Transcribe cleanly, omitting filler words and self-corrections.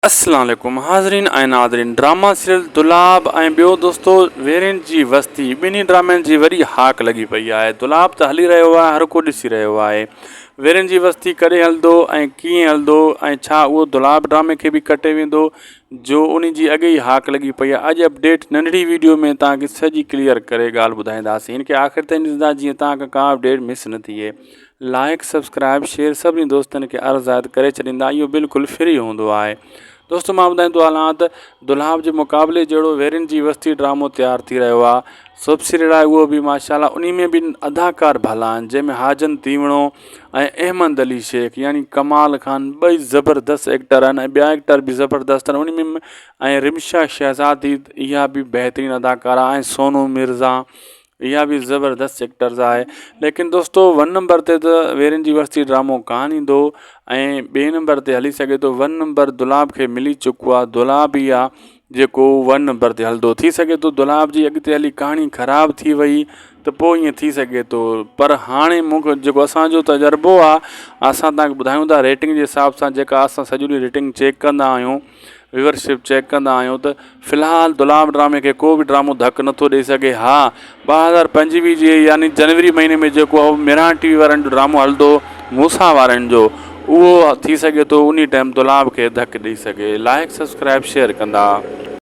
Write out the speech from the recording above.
السلام عليڪم حاضرين ۽ ناظرين ڊراما سيريل دولاب ۽ ٻيو دوستو ويرين جي وستي ٻنهي ڊرامن جي وڏي هاڪ لڳي پئي آهي دولاب ته هلي رهيو آهي هر ڪو ڏسي رهيو آهي ويرين جي وستي ڪڏهن هلندو ۽ ڪيئن هلندو ۽ ڇا اهو دولاب ڊرامي کي به ڪٽي ويندو جو ان جي اڳي ئي هاڪ لڳي پئي آهي اڄ اپڊيٽ ننڍڙي ويڊيو ۾ توهان کي سڄي ڪليئر ڪري ڳالهه ٻڌائينداسين هن کي آخر تائين ڏسندا جيئن توهان کان ڪا اپڊيٽ مس نه ٿئي لائيڪ سبسڪرائيب شيئر سڀني دوستن کي عرض آهي ته ڪري ڇڏيندا اهو بلڪل فري هوندو آهي دوستو مان ٻڌائيندو هلان ته دولاب جي مقابلي جهڙو ويرين جي وستي ڊرامو تيار ٿي رهيو آهي سب سيريل آهي اهو به ماشاء الله انهي ۾ به اداڪار ڀلا آهن جنهن ۾ حاجن تيوڻو ۽ احمد علي شيخ يعني ڪمال خان ٻئي زبردست ايڪٽر آهن ۽ ٻيا ايڪٽر به زبردست آهن انهي ۾ ۽ رمشا شهزادي اها به بهترين اداڪارا ۽ سونو مرزا اها به زبردست ايڪٽرز آهي ليڪن دوستو ون نمبر تي ته ويرين جي ورسي ڊرامو ڪانه ايندو ۽ ٻئي نمبر تي هلي سگهي ٿو ون نمبر دولاب کي ملي چڪو آهي دولاب ئي آهي جيڪو ون نمبر تي هلندو ٿي سگهي ٿو دولاب جي اڳتي هلي ڪهاڻي خراب ٿي وئي ته پوء ائين ٿي سگهي ٿو پر هاڻي مونکي جيڪو اسانجو تجربو آهي اسان تهانکي ٻڌايون ٿا ريٽنگ جي حساب سان جيڪا اسان سڄو ڏينهن ريٽنگ چيڪ ڪندا آهيون ويورشپ چيڪ ڪندا آهيون ته في الحال دولاب ڊرامي کي ڪو به ڊرامو ڌڪ نٿو ڏئي سگهي ها 2025 جي يعني جنوري مهيني ۾ جيڪو ميران ٽي وي وارن جو ڊرامو هلندو موسيٰ وارن جو اهو ٿي سگهي ٿو انهي ٽائيم دولاب کي ڌڪ ڏئي سگهي لائڪ سبسڪرائب شيئر ڪندا.